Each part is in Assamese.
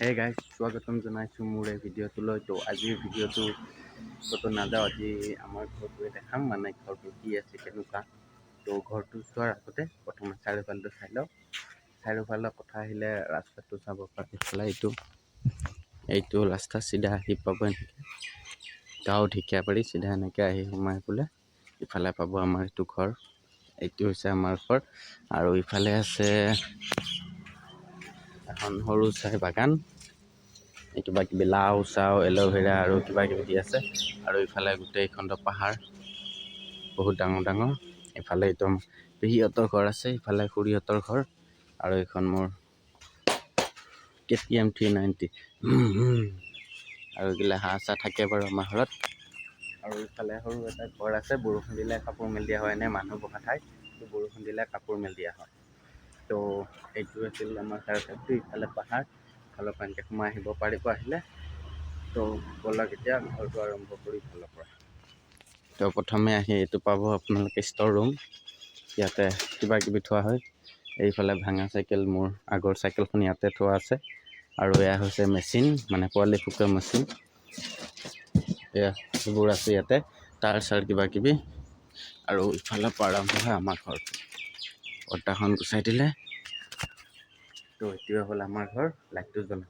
হে গাইজ, স্বাগতম জনাইছোঁ মোৰ এই ভিডিঅ'টোলৈ। তো আজিৰ ভিডিঅ'টো ক'তো নাযাওঁ, আজি আমাৰ ঘৰটোৱে দেখাম, মানে ঘৰটো কি আছে, কেনেকুৱা। তো ঘৰটো চোৱাৰ আগতে প্ৰথমে চাৰিওফালটো চাই লওঁ। চাৰিওফালৰ কথা আহিলে ৰাস্তাটো চাব পাৰে। ইফালে এইটো ৰাস্তা চিধা আহি পাব এনেকৈ গাঁও ঢেকীয়াবাৰী, চিধা এনেকৈ আহি সোমাই পেলাই ইফালে পাব আমাৰ এইটো ঘৰ। এইটো হৈছে আমাৰ ঘৰ। আৰু ইফালে আছে এখন সৰু চাই বাগান, এই কিবা কিবি লাও চাও, এল'ভেৰা আৰু কিবা কিবি দি আছে। আৰু ইফালে গোটেইখনটো পাহাৰ, বহুত ডাঙৰ ডাঙৰ। ইফালে একদম পেহীহঁতৰ ঘৰ আছে, ইফালে খুৰীহঁতৰ ঘৰ। আৰু এইখন মোৰ কেটিএম 390। আৰু এইগিলা হাঁহ চাহ থাকে বাৰু আমাৰ ঘৰত। আৰু ইফালে সৰু এটা ঘৰ আছে, বৰষুণ দিলে কাপোৰ মেলি দিয়া হয়, এনে মানুহ বহা ঠাই, তো বৰষুণ দিলে কাপোৰ মেলি দিয়া হয়। তো এইটো আছিল আমাৰ চাৰিওচাইডটো। ইফালে পাহাৰ, ইফালৰ পৰা এনেকৈ সোমাই আহিব পাৰিব আহিলে। তো ব'লক, এতিয়া ঘৰটো আৰম্ভ কৰি ইফালৰ পৰা। তো প্ৰথমে আহি এইটো পাব আপোনালোকে ষ্ট'ৰ ৰুম, ইয়াতে কিবা কিবি থোৱা হয়। এইফালে ভাঙা চাইকেল, মোৰ আগৰ চাইকেলখন ইয়াতে থোৱা আছে। আৰু এয়া হৈছে মেচিন, মানে পোৱালি ফুকোৱা মেচিন। এয়া এইবোৰ আছে ইয়াতে, তাৰ চাৰ কিবা কিবি। আৰু ইফালৰ পৰা আৰম্ভ হয় আমাৰ ঘৰটো। পৰ্দাখন গুচাই দিলে। তো এইটোৱে হ'ল আমাৰ ঘৰ। লাইটটো জ্বলাই।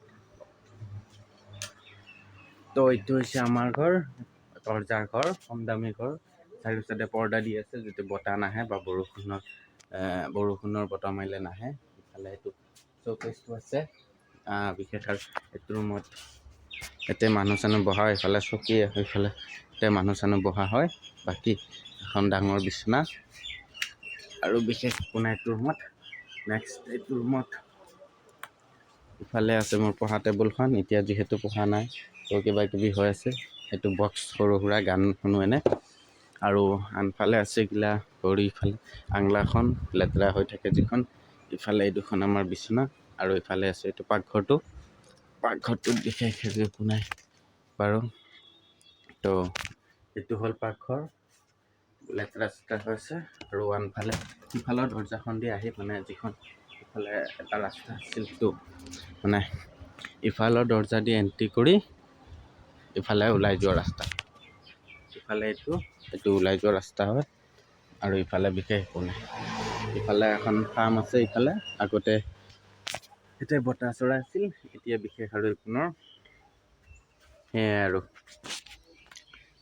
তো এইটো হৈছে আমাৰ ঘৰ, তৰ্জাৰ ঘৰ, কম দামী ঘৰ। চাৰিও চাইডে পৰ্দা দি আছে, যিটো বতাহ নাহে বা বৰষুণৰ বতাহ মাৰিলে নাহে। ইফালে এইটো শ্ব'কেচটো আছে। বিশেষ আৰু এইটো ৰুমত ইয়াতে মানুহ চানুহ বহা হয়। ইফালে চকী, ইফালে ইয়াতে মানুহ চানুহ বহা হয়। বাকী এখন ডাঙৰ বিচনা আৰু বিশেষ একো নাই এইটো ৰুমত। নেক্সট এইটো ৰুমত ইফালে আছে মোৰ পঢ়া টেবুলখন। এতিয়া যিহেতু পঢ়া নাই, তো কিবা কিবি হৈ আছে। এইটো বক্স, সৰু সুৰা গান শুনো এনে। আৰু আনফালে আছে এইগিলা ঘড়ী। ইফালে আংলাখন লেতেৰা হৈ থাকে যিখন। ইফালে এই দুখন আমাৰ বিচনা। আৰু ইফালে আছে এইটো পাকঘৰটো। পাকঘৰটোত বিশেষ একো নাই বাৰু। তো এইটো হ'ল পাকঘৰ, লেতেৰা চেতেৰা হৈ আছে। আৰু আনফালে সিফালৰ দৰ্জাখন দি আহি, মানে যিখন ইফালে এটা ৰাস্তা আছিল, সেইটো মানে ইফালৰ দৰ্জা দি এণ্ট্ৰি কৰি ইফালে ওলাই যোৱা ৰাস্তা। ইফালে এইটো ওলাই যোৱা ৰাস্তা হয়। আৰু ইফালে বিশেষ একো নাই। ইফালে এখন ফাৰ্ম আছে। ইফালে আগতে এতিয়া বতাহ চৰাই আছিল, এতিয়া বিশেষ আৰু একো নাই, সেয়াই। আৰু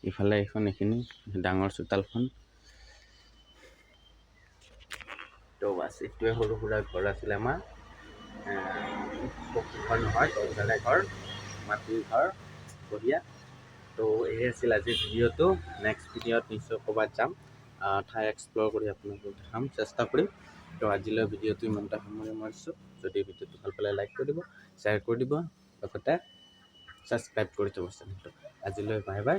ইফালে এইখন এইখিনি ডাঙৰ চোতালখন। তো বাছ, এইটোৱে সৰু সুৰা ঘৰ আছিলে আমাৰ। পকী ঘৰ নহয়, তলজালে ঘৰ, মাটিৰ ঘৰ, বঢ়িয়া। তো এই আছিল আজিৰ ভিডিঅ'টো। নেক্সট ভিডিঅ'ত নিশ্চয় ক'ৰবাত যাম, ঠাই এক্সপ্ল'ৰ কৰি আপোনালোকক দেখাম চেষ্টা কৰিম। তো আজিলৈ ভিডিঅ'টো ইমানতে সামৰণি মাৰিছোঁ। যদি ভিডিঅ'টো ভাল পালে লাইক কৰি দিব, শ্বেয়াৰ কৰি দিব, লগতে ছাবস্ক্ৰাইব কৰি থ'ব চেনেলটো। আজিলৈ বাই বাই।